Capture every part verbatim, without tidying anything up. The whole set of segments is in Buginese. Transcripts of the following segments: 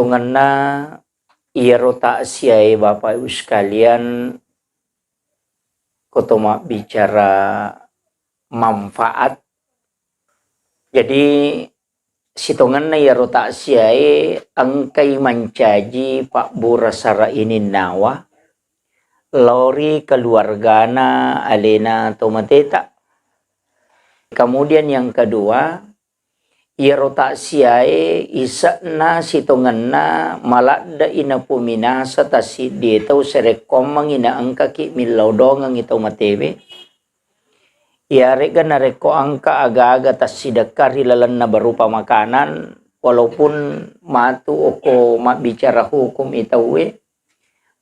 Sitongenna iyaro taksiae, Bapak Ibu sekalian, ko to mabbicara manfaat. Jadi, sitongenna iyaro taksiae engkai mancaji pabbura sara ininnawa lao ri keluargana alena to mateta. Kemudian yang kedua, iyaro taksiae ise'na sitongenna maladde'i napuminasa tassiddie tau sarekkoammengngi naengkaki millau dongengngi tau matewe. Iyaregga narekko engka aga-aga tassidekka ri lalenna berupa makanan, walaupun matu okko mabbicara hukum i tauwe,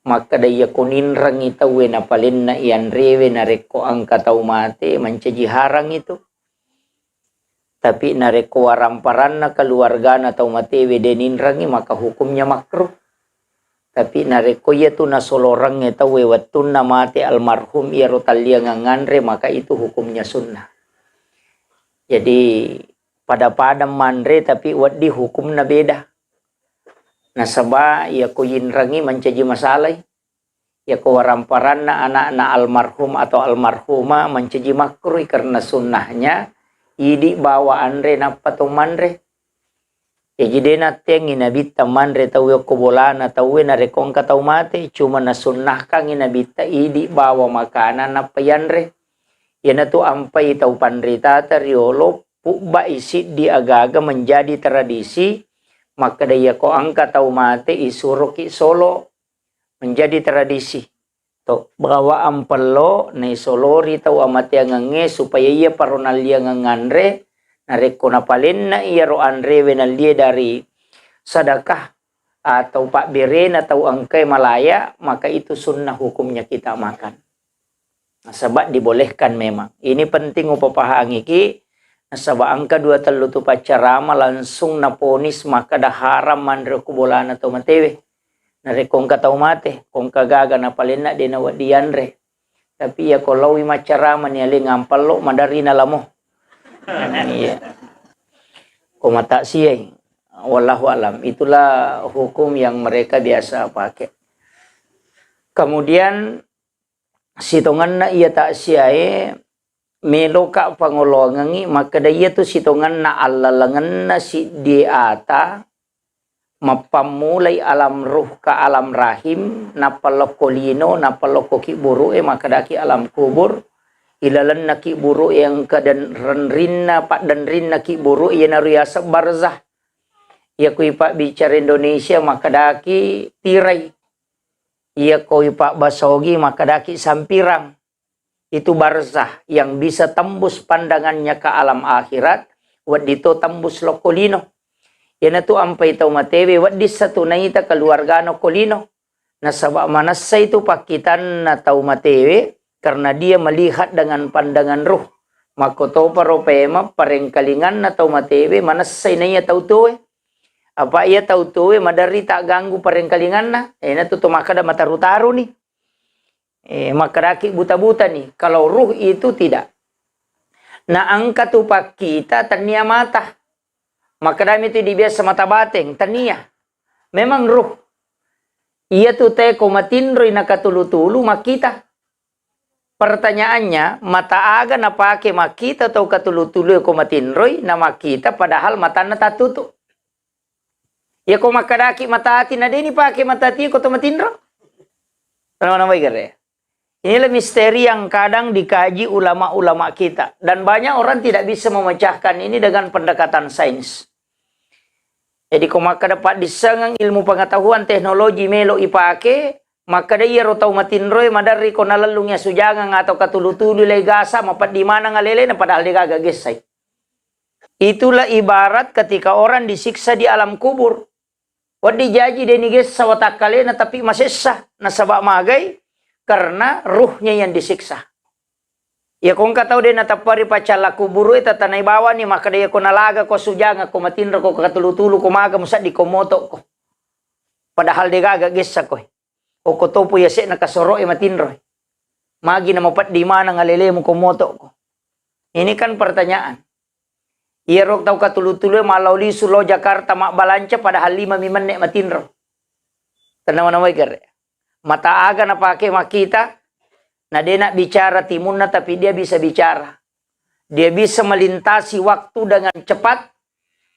makkeda iyako ninrengngi tauwe napalenna ianrewe narekko engka tau mate, mancaji harang itu. Tapi narekko waramparanna keluargana tau matewe de ninrengngi, maka hukumnya makruh. Tapi narekko iyatu nasolorengnge tauwe wettunna mate almarhum iyaro talliangeng anre, maka itu hukumnya sunnah. Jadi pada-pada manre tapi wedding hukumna beda. Nasaba iyako yinrengngi mancaji masalai. Iyako waramparanna anakna almarhum atau almarhumah mancaji makruh karena sunnahnya idi bawa anre nappa to manre. Jaji de natteangngi nabitta manre tauwe okko bolana tauwe narekko engka tau mate, cuma nasunnahkangngi nabitta idi bawa makanan nappa yanre. Iyanatu ampai tau panritata riolo pubbai siddi aga-aga menjadi tradisi, makkeda iyako engka tau mate isuroki solo. Menjadi tradisi to, bawaan pello naisolori tau amateangengnge supaya iya paro nalliangeng anre, narekko napalenna iyaro anrewe nallie dari sedekah atau pabberena tau engkae malaya, maka itu sunnah hukumnya kita makan. Nasaba dibolehkan memang. Ini penting upapahangiki, nasaba engka dua tellu tu paccarama langsung naponis makkeda haram manre ku bolana tau matewe. Narekko engka tau mate, ko engka gaga napalenna de nawedding yanre. Tapi iyako laowi maccarama ni aleng ampallo maderri nalamo. Iya. Ko mataksiai. Wallahu alam. Itulah hukum yang mereka biasa pakai. Kemudian sitongenna iya taksiae meloka pangoloangengngi makkeda iyatu sitongenna allalengenna siddie ata mappammulai alam ruh ka alam rahim, nappa lokko lino, nappa lokko kibburu'e makkedaki alam kubur, ilalenna kibburu'e engka den-, renrinna, paddenrinna kibburu'e iyanaro yaseng barzah. Iya ku ipabbicara Indonesia makkedaki tirai. Iya ko ipabbasa Ogi makkedaki sampirang. Itu barzah yang bisa tembus pandangannya ke alam akhirat, wedding to tembus lokko lino. Iyanatu ampai tau matewe wedding satu naita keluargana okko lino. Nasaba manessai tu pakkitanna tau matewe karena dia melihat dengan pandangan ruh. Makkotoparo paimeng parengkalinganna tau matewe manessai naiya tau tuoe. Apa iya tau tuoe maderri tagganggu parengkalinganna, iyanatu to makkeda mataru-taruni. Eh, makkedaki buta-butani. Kalau ruh itu tidak. Na engka tu pakkita tennia mata. Makkedami tu dibiasa mata bateng, tennia. Memang ruh. Iya tu te ko matinroi nakatulu-tulu makkita. Pertanyaannya, mata aga napake makkita tau katulu-tulu ko matinroi na makkita padahal matanna tattutu? Iya ko makkedaki mata ati na deni pake mata ati ko to matinro? Nama-nama igere. Inilah misteri yang kadang dikaji ulama-ulama kita dan banyak orang tidak bisa memecahkan ini dengan pendekatan sains. Jadi ko makkeda paddissengeng ilmu pengetahuan teknologi melo ipake, makkeda iyaro tau matinroe maderri ko nalellung asujangeng atau katulu-tulu lai gasa mapeddi maneng alelena padahal degaga gessai. Itulah ibarat ketika orang disiksa di alam kubur. Wedding jaji deni gessa watakkalena tapi masessa nasaba magai karena ruhnya yang disiksa. Iya ko engka tau de natappa ri paccalla kuburu e tatanai bawani makkeda iya ko nalaga ko sujanga ko matinro ko katulu-tulu ko maga musaddi ko moto ko. Padahal degaga gessa ko. Okko topo yase'na kasoro e matinro. Magi na mapeddi maneng alelemu ko moto ko. Ini kan pertanyaan. Iyaro tau katulu-tulue mallau lisu lao Jakarta mabbalanca padahal lima mi menne matinro. Tennawa-nawai gare. Mata aga napake makkita, na de nabbicara timunna, tapi dia bisa bicara. Dia bisa melintasi waktu dengan cepat,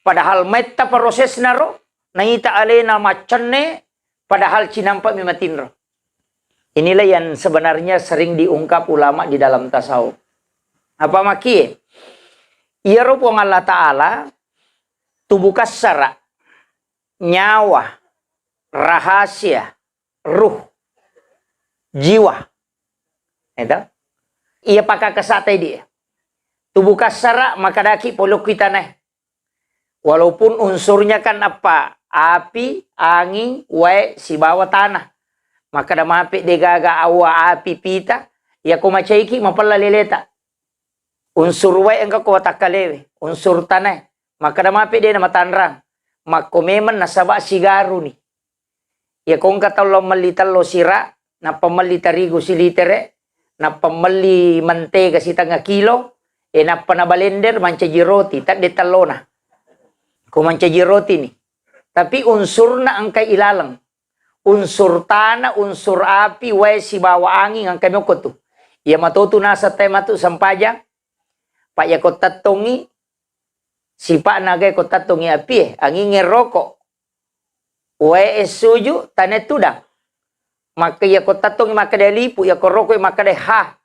padahal metta prosesna ro, naita alena maccenne, padahal cinampa mi matinro. Inilah yang sebenarnya sering diungkap ulama di dalam tasawuf. Apa makie? Iyaro Puang Allah Ta'ala tubuh kassara, nyawa, rahasia, ruh, jiwa. Itu. Iya pakakasata idi. Tubuh kassara makadaki polokki tanae. Walaupun unsurnya kan apa? Api, angin, wae, sibawa tanah. Makkeda mape de gaga awa, api, pita, yako macaiki mapella leleta. Unsur wae engka ko watakkalewe, unsur tanae. Makkeda mape de na matanrang. Makko memeng nasaba sigaruni. Yako engka tau lao melli tello sira, nappa melli tarigu silitere, nappa melli mentega sitengnga kilo, e nappa nabalender mancaji roti, tedde tellona. Ko mancaji roti ni. Tapi unsurna engka ilaleng. Unsur tana, unsur api, wae sibawa anging engka mokko tu. Iya matotu naseng tae matu sempajang. Pak yako tettongi, sipa'na aga ko tettongi api e, angingnge roko. Wae e suju, tane tudang. Maka yako tettongi makkeda lipu, yako roko makkeda ha.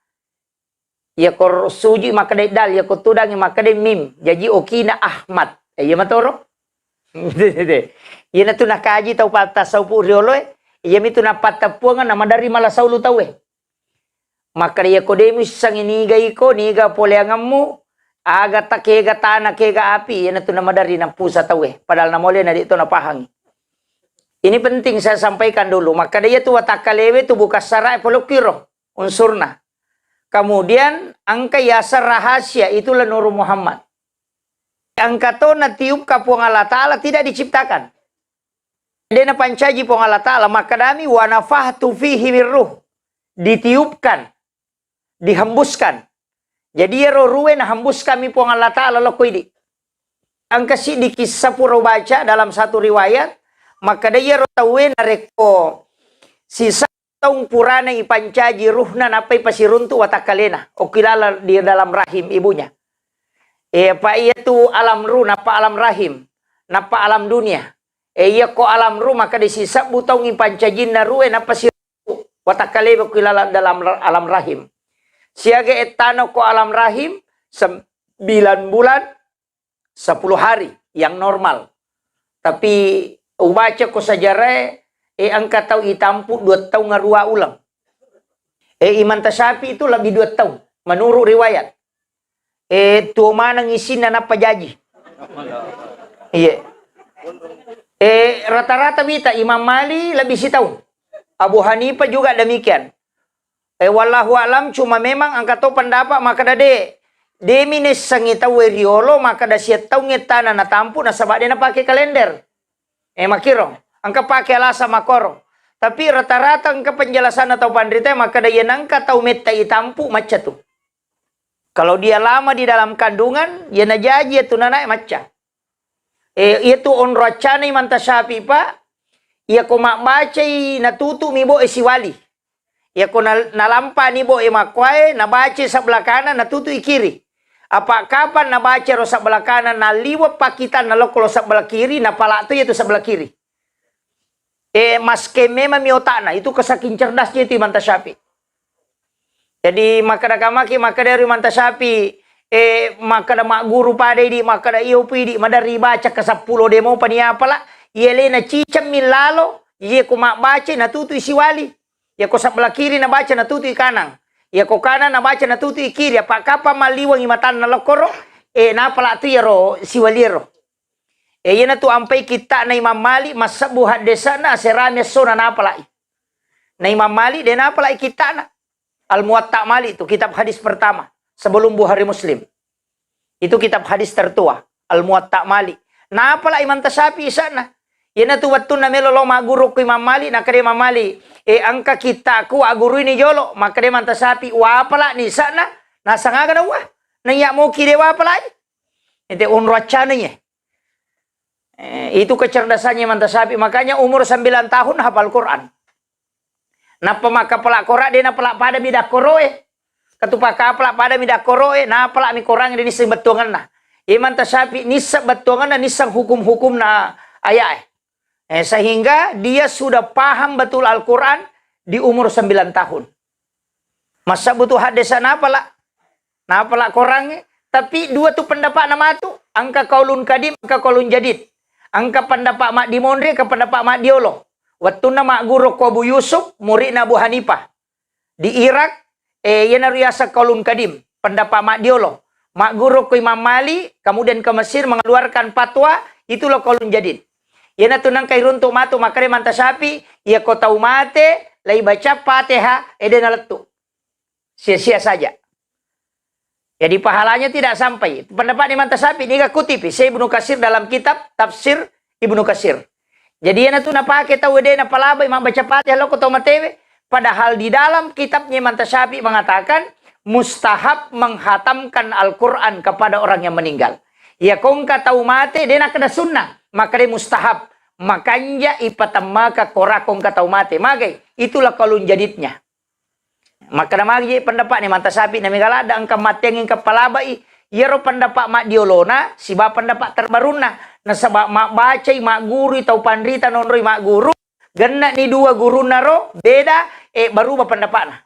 Yako ro-, suju makkeda dal, yako tudangi makkeda mim. Jaji okina Ahmad. E, iya matoro. Iyana tu nakaji tau pattasaupu rioloe, iyami tu napattappuangeng namadari mala saulu tauwe. Makkeda, "Iyako de muissengngi niga iko, niga poleangemmu, aga ta-, kega tana, kega api," iyanatu namaderri nappusa tauwe, padahal namole na de to napahangi. Ini penting saya sampaikan dulu. Makkeda, iyatu watakkalewe tubuh kassarae polokkiro unsurna. Kemudian engka yaseng rahasia, itulah Nurul Muhammad. Engka to natiupka Puang Allah Ta'ala tidak diciptakan. De napancaji Puang Allah Ta'ala, makkedami, "Wa nafakhtu fihi min ruh." Ditiupkan, dihembuskan. Jadi, iyaro ruhe nahembuskanmi Puang Allah Ta'ala lokko idi. Engka siddi kissa pura ubaca dalam satu riwayat, makkeda iyaro tauwe narekko sisa taung purana ipancaji ruhna nappai pasiruntu watakkalena, okki laleng di dalam rahim ibunya. E, apa iyatu alam ruh, nappa alam rahim, nappa alam dunia. E, iyako alam ruh makkeda sisebbu taung ipancajinna ruhe nappa si watakkalena okki laleng dalam ra-, alam rahim. Siaga ettana ko alam rahim, sembilan bulan, sepuluh hari yang normal. Tapi ubaca ko sejarah, e, engka tau itampu dua taung arua uleng. E, Imam Tasyafi'i itu lebih dua taung, menurut riwayat. E, tuo maneng isinna nappa jaji. Iya. E, rata-rata wita Imam Malik lebih sitaung. Abu Hanifah juga demikian. E, wallahu alam, cuma memang engka to pendapat makkeda de, de mi naissengngi tauwe riolo makkeda sia taung ettana natampu nasaba de napake kalender. E, makkiro, engka pake alasan makkoro. Tapi rata-rata engka penjelasanna tau panrita makkeda iya nengka tau metta itampu macca tu. Kalau dia lama di dalam kandungan, iya najaji iyatu nanae macca. E, iyatu onro accana Imam Tasyafi'i, Pak, iyako mabbacai natutu mi bo e siwali. Iyako na-, nalampani bo e makkuae, nabacai sebelah kanan, natutu i kiri. Apa kapang nabaca ro sebelah kanan, naliweng pakkitanna lokko lo sebelah kiri, napala tu iyatu sebelah kiri. E, maske memang mi otakna, itu kesaking cerdasnya itu Imam Tasyafi'i. Jadi, makkeda kamaki, makkeda ri Imam Tasyafi'i, e, makkeda magguru pada idi, makkeda iyo pu idi, maderri baca ke seppulo demo pani apala, iya lena ciceng mi lalo, iya ko mabbaca natutu i siwali. Iya ko sebelah kiri nabaca natutu i kanang. Iya ko kanang nabaca natutu i kiri, apa kapang malliwengi matanna lokkoro, e, napala tu iyaro siwaliero. E, iyanatu ampai kitta'na Imam Malik, massebbu haddesa'na, aserami essona napala'i. Na Imam Malik de napala'i kitta'na. Al-Muwatta Malik tu kitab hadis pertama sebelum Bukhari Muslim. Itu kitab hadis tertua, Al-Muwatta Malik. Napala'i Imam Tasyafi'i isa'na. Iyanatu wettunna melo lao magguru ko Imam Malik, nakkeda Imam Malik, e, engka kitta'ku agguruini jolo, makkeda Imam Tasyafi'i, wapala'ni isa'na, nasang aga nauwa. Naiya moki de wapala'i. Ete onro accana ye. Eh, itu kecerdasannya Imam Tasyafi'i. Makanya umur sembilan tahun hafal Quran. Nappa makkapala Quran, de napala pada mi dakkoroe. Katupa kapala pada mi dakkoroe, napala mi Quran de nisseng bettuanganna. Imam Tasyafi'i nisseng bettuanganna, nisseng hukum-hukumna ayat. Eh, sehingga dia sudah paham betul Al-Quran di umur sembilan tahun. Masa butuh hadis napala? Napala Quran, tapi dua tu pendapat namatu, angka kaulun kadim, angka kaulun jadid. Angka pendapat maddimonri, angka pendapat maddiolo. Wettunna magguru ko Abu Yusuf, muridna Abu Hanifah. Di Irak, eh, iyanaro yaseng kaulun kadim, pendapat maddiolo. Magguru ko Imam Malik, kemudian ke Mesir mengeluarkan fatwa, itulah kaulun jadid. Iyanatu nangka iruntu matu makkeda Imam Tasyafi'i, iya ko tau mate, laibaca Fatihah, ede nalettu. Sia-sia saja. Jadi pahalanya tidak sampai. Pendapat Imam Tasyafi'i niga kutipi, Syekh Ibnu Katsir dalam kitab tafsir Ibnu Katsir. Jadi iyanatu napake tau de napalabai mabbaca Fatihah lao ko tau matewe, padahal di dalam kitabnya Imam Tasyafi'i mengatakan mustahab menghatamkan Al-Quran kepada orang yang meninggal. Iya ko engka tau mate de nakkeda sunnah, makkeda mustahab. Makanja ipatemmaka Quran ko engka tau mate. Magai? Itulah kaulun jadidnya. Makkeda magi je pendapatna Imam Tasyafi'i, namiga ladde engka matteang engka palabai, iyaro pendapat maddiolona sibawa pendapat terbarunna. Nasaba mabbacai, maggurui tau panrita, nonroi magguru, gennani dua gurunna ro, beda, eh, baruba pendapatna.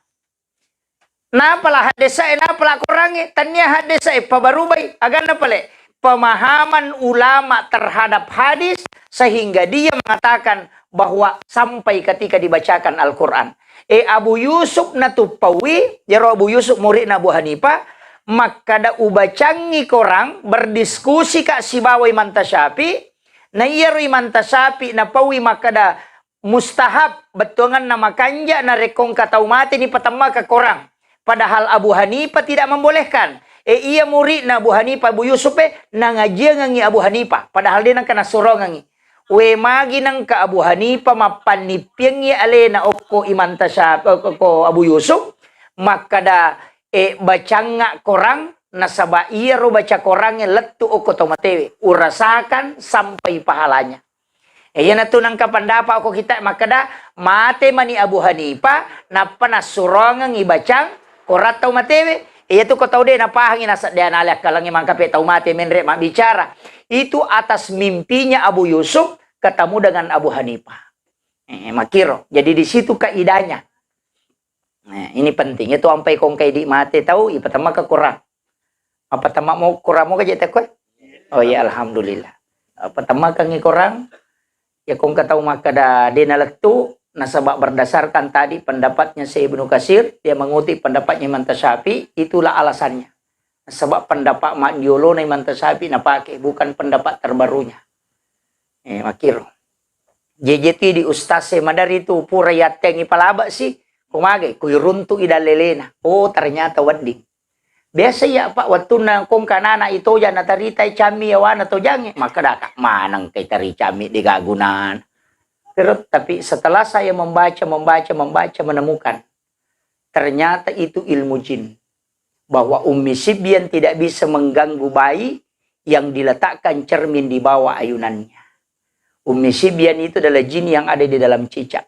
Napala haddesae, napala Qurangnge, tania haddesae, pabarubai, aganna pale pemahaman ulama terhadap hadis sehingga dia mengatakan bahwa sampai ketika dibacakan Al-Quran. Eh, Abu Yusuf natuppaui, jero Abu Yusuf muridna Abu Hanifah, makkada ubacangi korang berdiskusi ka sibawa Imam Tasyafi'i, na iyaro Imam Tasyafi'i napaui makkada mustahab, bettuanganna makanja narekko engka tau mate ni patemmaka korang. Padahal Abu Hanifah tidak membolehkan. Eh, iya muridna Abu Hanifah, Abu Yusuf, eh, nangajiangengi Abu Hanifah. Padahal de nengka nassurongengi. We magi nengka Abu Hanifah mappannippiangngi alena okko Imam Tasya-, okko Abu Yusuf, makkada, eh, bacangnga korang, nasaba iyaro baca korangnge lettu okko tau matewe, urasakan sampai pahalanya. Eh, iyanatu nengka pendapat okko kita makkada, mate mani Abu Hanifah, nappa nassurongengi bacang korang tau matewe. Iyatu ko tau de napahangi, naseddeana ale akkalengnge mangkape tau mate menre mabbicara. Itu atas mimpinya Abu Yusuf ketemu dengan Abu Hanifah. Eh, makiro. Jadi di situ kaidahnya. Nah, ini penting. Itu ampai kongkai di mate tau, ipatemmaka korang. Apa temma mo korang mo gaje tekko? Oh iya, alhamdulillah. Apa temmakangi korang? Ya kongka tau makkada de nalettu, nasaba berdasarkan tadi pendapatnya Syekh Ibnu Katsir, dia mengutip pendapatnya Imam Tasyafi'i, itulah alasannya. Nasaba pendapat maddiolona Imam Tasyafi'i napake, bukan pendapat terbarunya. Eh, makiro. Jeje tu di ustaz e madari tu pura yattengi palaba si, ko magai, ko iruntu i dallelena. Oh, ternyata wedding. Biasa iya, Pak, wettunna kongka nana i tojang nataritai cammi yawana tojangnge, makkadaka maneng kai tari cammi de gagunana. Terus, tapi setelah saya membaca, membaca, membaca, menemukan ternyata itu ilmu jin. Bahwa Ummi Sibyan tidak bisa mengganggu bayi yang diletakkan cermin di bawah ayunannya. Ummi Sibyan itu adalah jin yang ada di dalam cicak,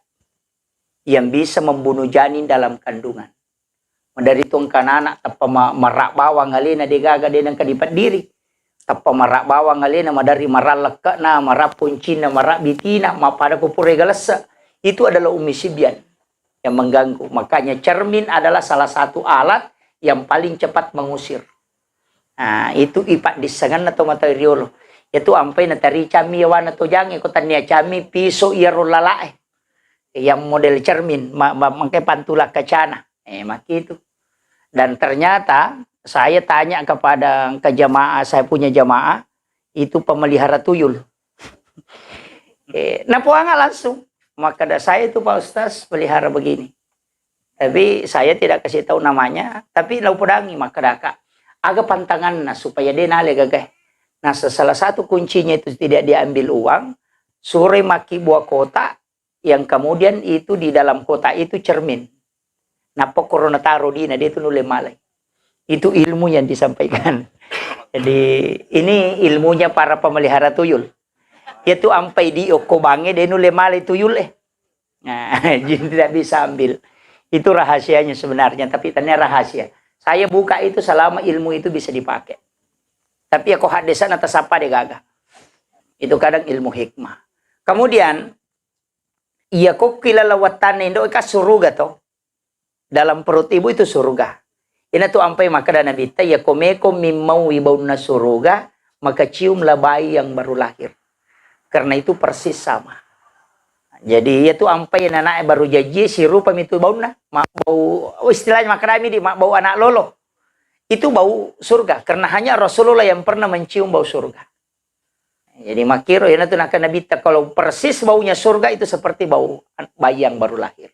yang bisa membunuh janin dalam kandungan. Madari tu engka anak tappa ma-, marra bawang alena, de gaga de nengka dipeddiri. Tappa marra bawang alena, madari marra lekke'na, marra poncinna, marra bitina, mappada ko pura galesse. Itu adalah Ummi Sibyan yang mengganggu. Makanya cermin adalah salah satu alat yang paling cepat mengusir. Nah, itu ipaddissengenna to mata riolo. Itu ampai natari cammi yawana tojangnge, ko tania cammi piso iyaro lala'e. Yang model cermin, ma-, ma-, mangke pantula kacana. Eh, makitu. Dan ternyata saya tanya kepada ke jamaah, saya punya jamaah, itu pemelihara tuyul. Eh, napoanga langsung. Makkada saya itu, Pak Ustaz, pelihara begini. Tapi saya tidak kasih tahu namanya, tapi lau podangi makkadaka. Aga pantanganna supaya de nale gagae. Nah, sa-, salah satu kuncinya itu tidak diambil uang, suroi makkibua kotak, yang kemudian itu di dalam kotak itu cermin. Nappa korona taro dina, de tu nulle malai. Itu ilmu yang disampaikan. Jadi, ini ilmunya para pemelihara tuyul. Iya tu ampai di okko bange de nulle male tuyul eh. Nah, jadi tidak bisa ambil. Itu rahasianya sebenarnya, tapi tanya rahasia. Saya buka itu selama ilmu itu bisa dipakai. Tapi aku hadesana tasapa de gaga. Itu kadang ilmu hikmah. Kemudian, iya kokki laleng wattanna indo ka suruga to. Dalam perut ibu itu surga. Ina tu ampai makkeda Nabitta, iya ko meko mimmaui baunna suruga, maka ciumlah bayi yang baru lahir. Karena itu persis sama. Jadi, iya tu ampai nanae baru jajie sirupa mitu baunna, mabbau, oh, istilahnya makkedami di mabbau anak lolo. Itu bau surga, karena hanya Rasulullah yang pernah mencium bau surga. Jadi makkiro, ina tu nakkeda Nabitta, kalau persis baunya surga itu seperti bau bayi yang baru lahir.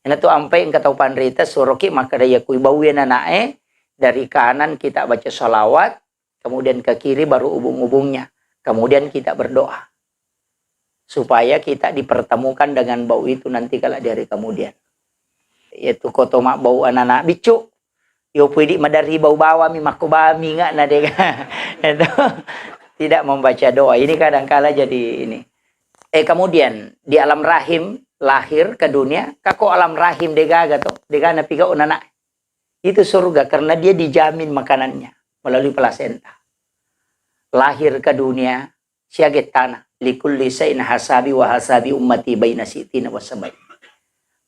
Ina tu ampai engka tau panrita suroki makkeda, iya kui bau ya nanae, dari kanan kita baca salawat, kemudian ke kiri baru ubung-ubungnya, kemudian kita berdoa supaya kita dipertemukan dengan bau itu nanti kala di hari kemudian. Yaitu koto mabbau anak-anak biccu, yo pui di maderri bau bawami makko bami ngana dega. Itu tidak membaca doa. Ini kadangkala jadi ini. Eh, kemudian di alam rahim, lahir ke dunia, kako alam rahim degaga to, degana pigau anak. Itu surga karena dia dijamin makanannya melalui plasenta. Lahir ke dunia, siaga tana, likulli syai'in hasabi wa hasabi ummati baina sitina wa sabai.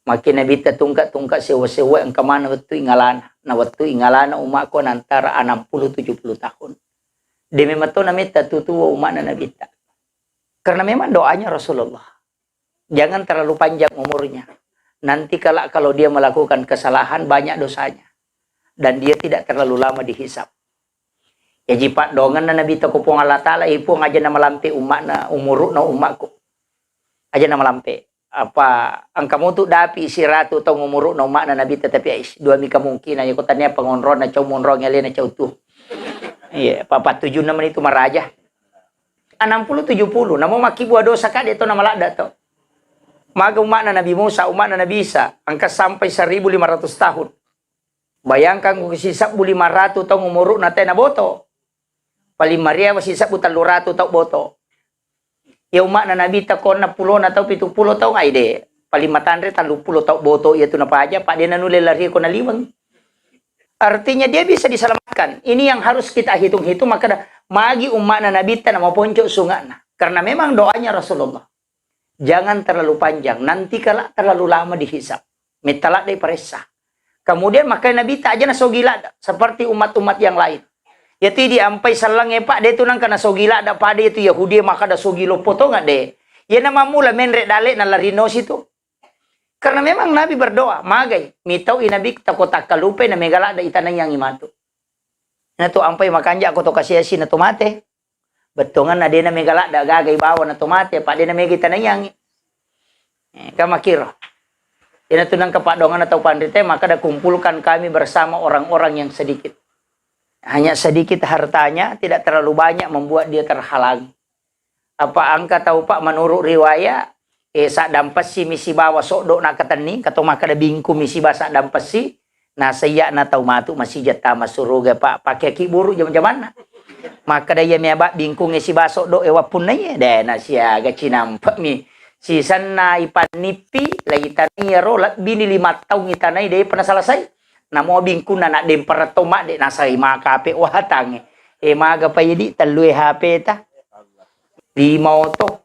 Makin Nabitta tungka-tungka sewa-sewa engka mana wettu ingalana. Na wettu ingalana umakku antara enam puluh tujuh puluh tahun. Demi metto nametta tutu umakna Nabitta. Karena memang doanya Rasulullah. Jangan terlalu panjang umurnya. Nanti kelak kalau dia melakukan kesalahan, banyak dosanya. Dan dia tidak terlalu lama dihisab. Yaji paddongenna Nabitta ko Puang Allah Ta'ala, eh, Puang, aja namalampe umma'na, umuru'na umma'ku. Aja namalampe. Apa engka mutu dapi siratu taung umuru'na umma'na Nabitta, tapi ais, dua mi kemungkinan, ya, ko tania pengonronna cau monrong alena cau tu. Iya, papa tujunna menitu maraja. Enam puluh tujuh puluh, namo makkibua dosa ka de to namaladda to. Maga umma'na Nabi Musa, umma'na Nabi Isa, engka sampai seribu lima ratus tahun. Bayangkan ko sisebbu lima ratu taung umuru'na te naboto. Paling maria sisebbu tellu ratu tau boto. Ya umma'na Nabitta ko enneng pulona tau pitu pulo taung ai de. Paling matanre tellu pulo tau boto iya tu napaja, pa de nanulle lari ko naliweng. Artinya dia bisa diselamatkan. Ini yang harus kita hitung-hitung, maka da-, magi umma'na Nabitta namaponco sunga'na. Karena memang doanya Rasulullah. Jangan terlalu panjang, nanti kala terlalu lama dihisab. Metta ladde paressa. Kemudian makanya Nabitta aja nasogi ladda seperti umat-umat yang lain. Yati diampai sellengnge, Pak, de tu nangka nasogi ladda pada itu Yahudi maka da sogi loppo tonga de. Yana mamula menre dale na larinosi tu. Karena memang Nabi berdoa, magai, mitau i Nabi tako takkalupe na mega ladda itanaiyangi matu. Na tu ampai makanja ko to kasiasi na to mate. Bettuanganna de na mega ladda gaga ibawa na to mate, apa de na mega itanaiyangi. Eh, ka makkiro. Ina tu nangka paddonganna tau panrita, maka da kumpulkan kami bersama orang-orang yang sedikit. Hanya sedikit hartanya, tidak terlalu banyak membuat dia terhalangi. Apa engka tau, Pak, menurut riwayat, eh, saddampessi mi sibawa soddo na katenni, kato makkeda bingku mi siba saddampessi, nasaiya na tau matu masija tama suruga, Pak, pakeaki buru jama-jamanna. Makkeda iya mi aba bingkungnge siba soddo e wappunna iye, de na siaga cinampe mi. Sisenna ipannippi, la itanai iyaro, lebbini lima taung itanai, de pernah selesai. Namo bingkunna na dempara to madde nasai makape watangnge. E maga pa idi tellue H P ta. Lima oto.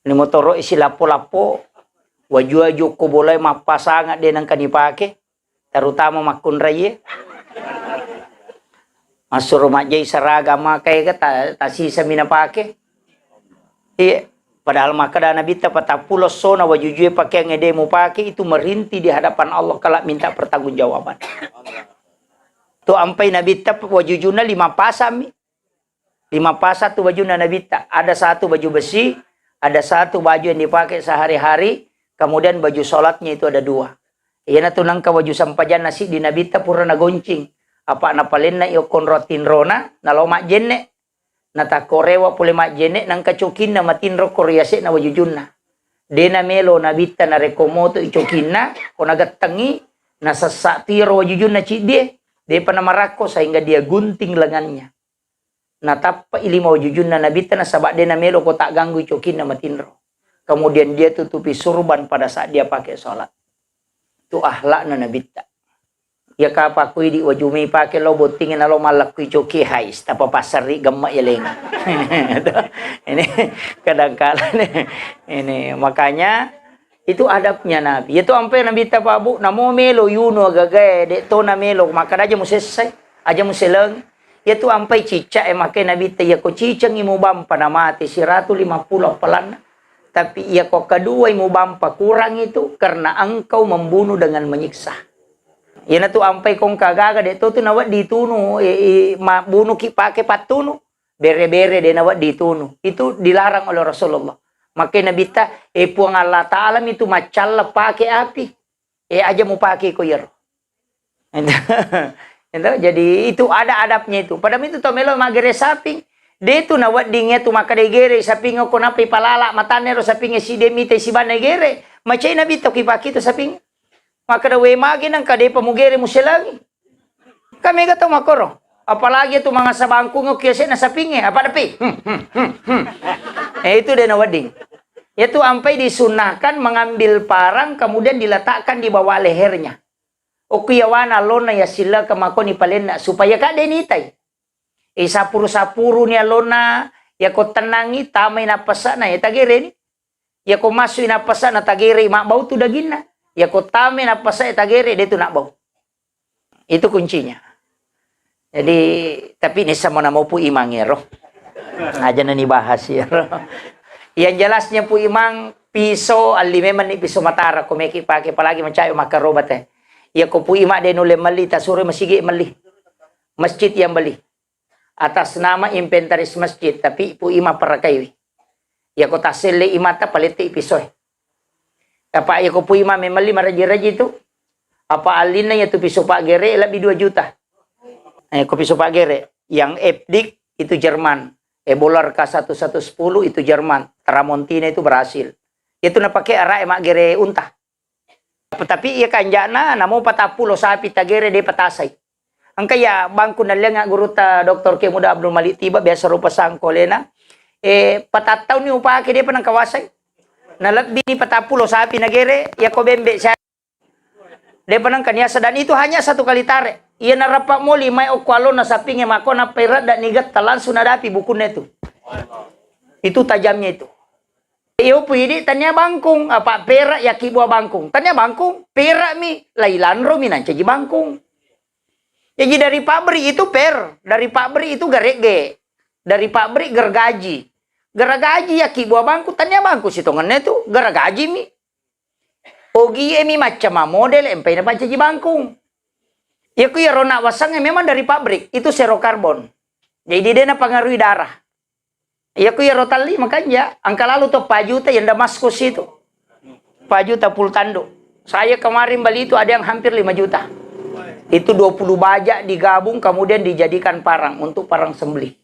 Ni motoro isi lappo-lappo. Waju-waju ko bolae mappasanga de nangka nipake. Terutama makkunraie. Massuro majjai seragam makae ka ta-, tasisa mi napake. Iya. Padahal makkeda Nabitta, patappulo essona wajujue pakeang ede mupake itu merintih di hadapan Allah kelak minta pertanggungjawaban. Tu ampai Nabitta wajujuna lima pasang mi. Lima pasang tu bajunna Nabitta. Ada satu baju besi, ada satu baju yang dipakai sehari-hari, kemudian baju sholatnya itu ada dua. Iyana tu nangka waju sampajanna siddi Nabitta pura nagoncing. Apa napalenna iyo konro tinrona, nalo majjenne. Natakkorewa pole majjenne, nangka cokinna matinro ko riase'na wajujunna. De namelo Nabitta narekko moto i cokinna, ko nagettengi, nasessa tiro wajujunna ciddie, depa namarakko sehingga dia gunting lengannya. Natappai lima wajujunna Nabitta nasaba de namelo ko tagganggui cokinna matinro. Kemudian dia tutupi surban pada saat dia pakai sholat. Itu akhlakna Nabitta. Iya kapa ku idi wajumi pake lo botting na lo mallakkui coki, hais, tapa passerri gemma ya lenga. Ini kadangkala ini makanya itu adabnya Nabi. Itu ampe Nabitta Pak Bu, namo melo yunu agagae, dek to na melo, maka aja musessai, aja museleng. Iya tu ampai cicak e make Nabitta, iya ko cicengi mubampa na mate siratu lima puluh appalanna. Tapi iya ko kedua mubampa kurang itu karena engkau membunuh dengan menyiksa. Iyanatu ampai kongka gaga de to tu nawedding tunu, e, e, mabbunuki pake pattunu. Bere-bere de nawedding tunu. Itu dilarang oleh Rasulullah. Makai Nabitta, e Puang Allah Ta'ala mi tu maccalla pake api. E aja mupake ko iyaro. Itu, itu, jadi itu ada adabnya itu. Pada itu to melo magere saping. De tu nawedding tu makkeda gere saping ko napai palala matanna ro saping si de mite sibanna gere. Macai Nabitta ki pake tu saping. Makkeda we mage nangka depa mugere muselangi. Kan mega tau makkoro. Apalagi tu mangasa bangkung ki yase'na sapingnge, apa depi? Hmm, hmm, hmm, hmm. Eh, itu de nawedding. Yatu ampai disunnahkan mengambil parang kemudian diletakkan di bawah lehernya. Okku yawana allonna yasillekeng makoni palenna supaya ka de nitai. Eh, sapuru-sapuruni allonna, yako tennangi tamai nappasana ya tagereni. Yako masui nappasana tagere mabbau tu daginna. Yako tamai nappasa tagere de tu nabbau. Itu kuncinya. Jadi, tapi nissamo namo Pu Imang ero. Aja na nibahas ero. Yang jelasnya Pu Imang, piso alli memang ni piso matara ko meki pake, apalagi macayo makkaroba te. Iya ko Pu Imang de nulle melli, tasuro masigi melli. Masjid yang beli. Atas nama inventaris masjid, tapi Pu Imang parakaiwi. Iya ko tasselle imata palette pisoe. Apa iya ko Pu Imang memelli maraji-raji tu. Apa allinna iya tu piso paggere lebih dua juta. Eh, ko piso paggere yang Epdik itu Jerman. Eh, Bolar K satu satu sepuluh itu Jerman. Tramontina itu Brasil. Itu napake arae maggere unta. Tapi iya kanjana namo patappulo sapi tagere de patasai. Engka iya bangku nallianga gurutta Doktor Kiai Muda Abdul Malik Tiba biasa rupa sangkolena. Eh, patattauni upake depa nangkawasai. Na lebbi ni patappulo sapi nagere, iya ko bembe sa-, depa nangka niasa dan itu hanya satu kali tare. Iya narappa moli mai okko alona sapinge mako nappai radda ni getta langsung nadapi bukunna itu. Itu tajamnya itu. Iyo puidi tania bangkung, apa perak yaki buah bangkung. Tania bangkung, perak mi, lai lanro mi nancaji bangkung. Jadi dari pabrik itu per, dari pabrik itu garegge, dari pabrik gergaji. Gergaji yaki buah bangkung, tania bangkung sitongenna tu, gergaji mi. Ogie mi macam model, empai na pancaji bangkung. Iya ku iyaro nak wasangnge memang dari pabrik, itu zero karbon. Jadi de napangaruhi darah. Iya ku iyaro talli makanja, engka lalu to pajuta yang Damaskus itu. Pajuta pul tanduk. Saya kemarin beli itu ada yang hampir lima juta. Itu dua puluh baja digabung kemudian dijadikan parang untuk parang sembelih.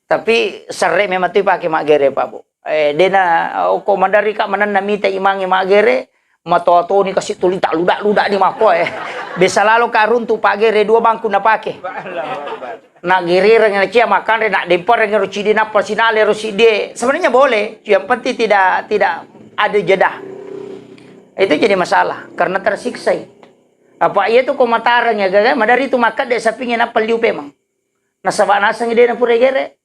Tapi serre memang tu pake maggere Pak Bu. Eh, dena, oh, ko madari ka manenna mita imangi maggere, matoa-toni kasi tuli tak ludak-ludak ni mako, eh. Biasa lalo ka runtu paggere dua bangku napake. Nak gerireng na cia makanre, nak dempereng ro cidi napa sinale ro sidie. Sebenarnya boleh, yang penting tidak, tidak ada jeda. Itu jadi masalah karena tersiksa. Apa iya tu ko matareng ya gaga, madari tu makan de sapinge nappa liu pemang. Nasaba naseng de na pura gere.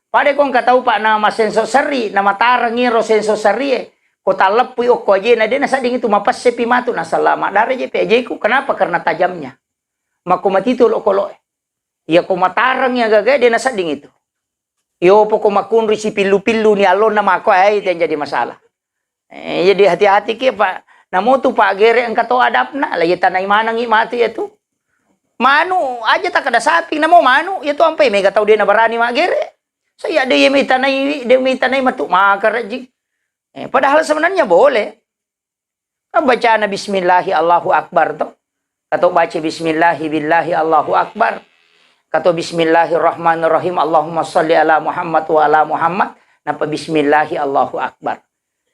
Pada ko engka tau pa na masenso serri, na matareng iro senso serri e. Ko talleppui okko ajena de na sadding itu mapesse pi matu na salama dare je pe ajeku. Kenapa? Karena tajamnya. Mako matitu lo kolo e. Iya ko matareng ya gaga de na sadding itu. Iyo poko makunri si pillu-pillu ni allonna mako ai itu yang jadi masalah. Eh, jadi hati-hati ki, Pak. Namo tu Pak gere engka to adabna, lagi tanai manengi matu ya tu. Manu aja tak ada sapi, namo manu ya tu ampai mega tau de na barani maggere. Saya de yemi tanai, de mi tanai matu maka rajing. Eh, padahal sebenarnya boleh. Kan bacana bismillahi Allahu Akbar to. Kato baca bismillahi billahi Allahu Akbar. Kato bismillahirrahmanirrahim Allahumma salli ala Muhammad wa ala Muhammad. Napa bismillahi Allahu Akbar.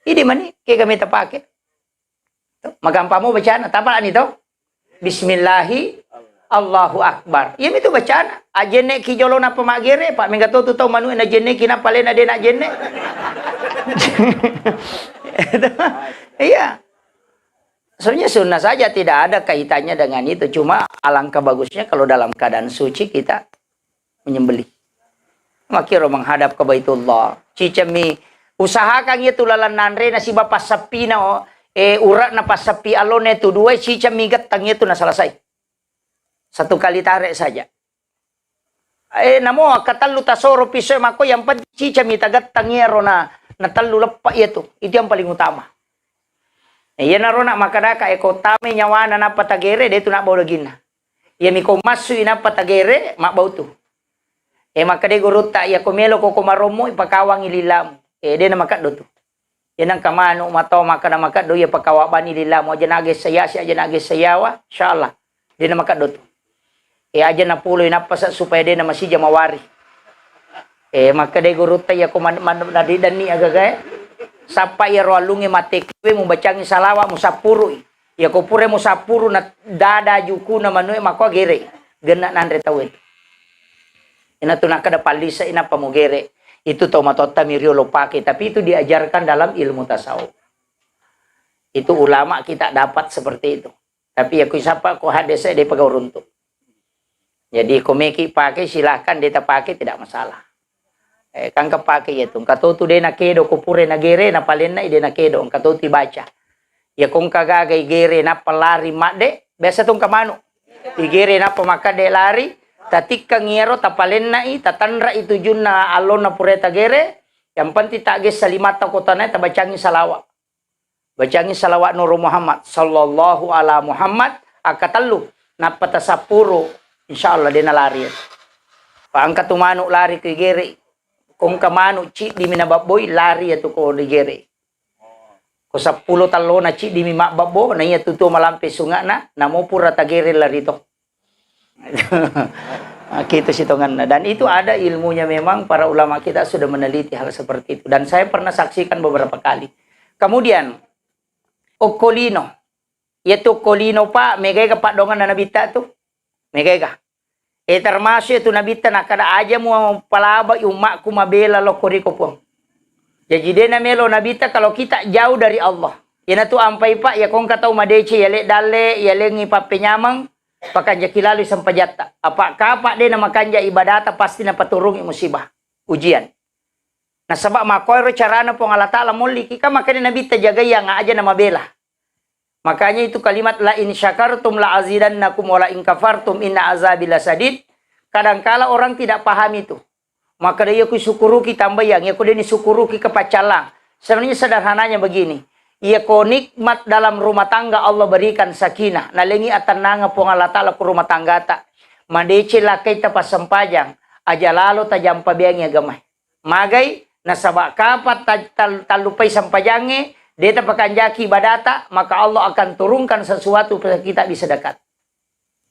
Idi mani kega meta pake. To, magampang mo bacana, tapalani to. Bismillahi. Allahu Akbar. Iyami tu bacana. Ajenne ki jolo nappa maggere, Pak, mega to tu tau manu'e najenne ki nappa alena de najenne. Iya. Sebenarnya sunnah saja, tidak ada kaitannya dengan itu. Cuma alangkah bagusnya kalau dalam keadaan suci kita menyembelih. Makkiro menghadap ke Baitullah. Cicami usahakan itu lalan nanre nasiba passappina, oh, eh, urak na passappi alone tu dua, cicami gettang itu na selesai. Satu kali tarik saja. Eh, namo akkatellu tasoro piso makko, yang penting cicami tagettang iyaro na, na tellu leppa iya tu. Itu yang paling utama. Eh, iyanaro nak makkadaka, eh, ko tame nyawana nappa tagere, de tu nabbau daginna. Iyami ko massui nappa tagere, mabbau tu. Eh, makkeda gurutta, iya ko melo ko, ko marommo, ipakawangi lillamu. Eh, de na makeddo tu. Iya nengka manu matau makkeda makeddo, iya pakawa bani lillamu, aja nagessa yasi, aja nagessa yawa, insyaallah. De na makeddo tu. Eh, aja napuloi nappasa supaya de na masija mawari. Eh, makkeda gurutta, iya ko man-, man-, nadidanni agaga, eh. Sappa iyaro allungnge matekiwe mubacangi salawa, musappurui. Iya ko pura musappuru na dada jukuna manue, makko gere. Genna nanre tauwe. Ina tu nakkeda pallisai nappa mugere. Itu tau matotta mi riolo pake, tapi itu diajarkan dalam ilmu tasawuf. Itu ulama kita dapat seperti itu. Tapi ya ku isappa ko hadese de pegau runtu. Jadi ko meki pake silahkan, de tapake tidak masalah. Eh, kan ka pake iya tu. Engka to tu de nakedo ko pura nagere, napalenna i de nakedo, engka to tu ibaca. Iya ko engka gaga igere nappa lari madde, biasa tu engka manu. Igere nappa makkadde lari, tatikkang iyaro tapalenna i, tatanra i tujunna allonna pura tagere, yang penting taggessa limatta ko tanae tabacangi salawa. Bacangi salawat Nurul Muhammad, sallallahu ala Muhammad, akkatellu, nappa tasappuru, insyaallah de nalari. Pa engka tu manu lari ko igere. Ko engka manu ciddi mi nababboi, lari iya tu ko digere. Ko seppulo tellona ciddi mi mabbabbo, na iya tu tuo malampe sunga'na, namo pura tagere lari to. Nah, gitu sitonganna. Dan itu ada ilmunya, memang para ulama kita sudah meneliti hal seperti itu. Dan saya pernah saksikan beberapa kali. Kemudian, okko lino. Iya tu okko lino, Pak, megaega paddoanganna Nabitta tu. Megaega. Eh, termasuk itu Nabitta nakkeda, aja mu palabai ummakku mabela lokko riko, Puang. Jaji de namelo Nabitta kalau kita jauh dari Allah. Iyanatu ampai, Pak, iya ko engka tau madeceng, yale dalle, yalengngi pappenyameng, pakanjaki laloi sempajatta. Apa kapa de namakanja ibadata, pasti napaturungi musibah, ujian. Nasaba makkoero carana Puang Allah Taala molliki, kan makkeda Nabitta, jagai yang aja namabela. Makanya itu kalimat, "La in syakartum la azidannakum wa la in kafartum inna azabi lasadid." Kadangkala orang tidak paham itu. Makkeda, "Iya ku syukuruki tambayang, iya ku deni syukuruki kepaccallang." Sebenarnya sederhananya begini. Iya ko nikmat dalam rumah tangga Allah berikan sakinah, nalengi atennangeng Puang Allah Taala ku rumah tanggata. Madeceng lakkaita passempajang, aja lalo tajampa beangi agamae. Magai, nasaba kapa ta-, tal-, tallupai sempajangnge, de tapakanjaki ibadata, maka Allah akan turunkan sesuatu pada kita bisa dekat.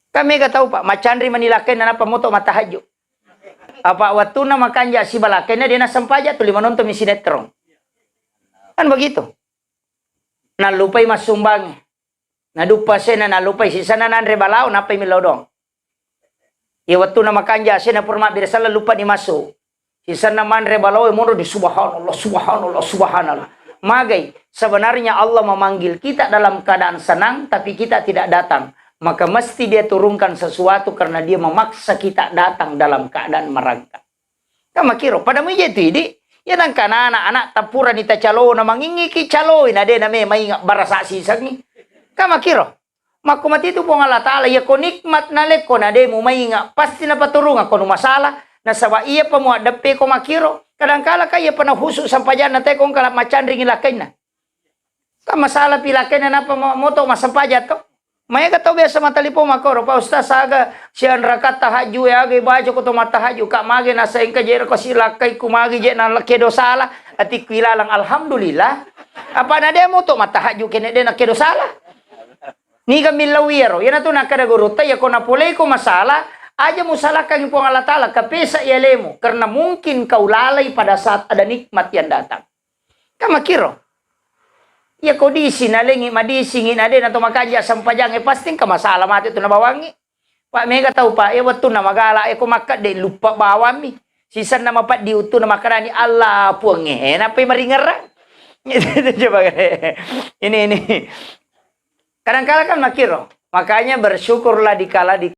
Kan mega tau, Pak, macanri mani lakkainna nappa moto mattahajju. Apa wettunna makanja siba lakkainna de nasempaja, tuli manonton mi sinetron. Kan begitu. Nallupai massumbangnge. Naduppa asena, nallupai sisenna nanre balao, nappai millau doang. Iya wettunna makanja asena pura mabbere sella, luppani massu. Sisenna manre balao, monro di subhanallah, subhanallah, subhanallah. Magai, sebenarnya Allah memanggil kita dalam keadaan senang, tapi kita tidak datang. Maka mesti Dia turunkan sesuatu karena Dia memaksa kita datang dalam keadaan merangkak. Kan makkiro, pada mui je tu idi. Iya nangka anak-anak tapurani tacalo, namangingiki caloi, na de name mainga barasa sisengi. Kan makkiro. Makko mati tu Puang Allah Taala, iya ko nikmat nalekko na de mumainga, pasti napaturunga ko nu masalah. Nasaba iya pa muaddeppe ko makkiro. Kadangkala ka iya pa nahusu sampajanna te ko engka macanringi lakkainna. Kan masalah pi lakkainna napa mo-, moto massempajang to. Maega tau biasa mattelepon makkoro, "Pak Ustaz, aga sianrakatta hajju e, aga ibaca ko to mattahajju, Kak, mage nasa engka je ko silakkaiku, mage je na kedo salah, atikku ilalang, alhamdulillah." Apa na de moto mattahajju kene de na kedo salah. Niga millau iyaro, iyanatu nakkeda gurutta, iya ko napoleiko masalah, aja musalahkangi Puang Allah Taala, kapesa i alemu, karena mungkin kau lalai pada saat ada nikmat yang datang. Kan makkiro. Iya ko disi nalengi madisingi na de na to makanja sempajangnge, pasti engka masalah mate tu nabawangi. Pak, mega tau, Pak, e, wettunna magala e ko makkedde luppa bawammi. Sisenna mapeddi uttuna makkedani, "Allah, Puang e, nappai maringerrang." Coba, ini, ini. Kadangkala kan makkiro. Makanya bersyukurlah di kala, di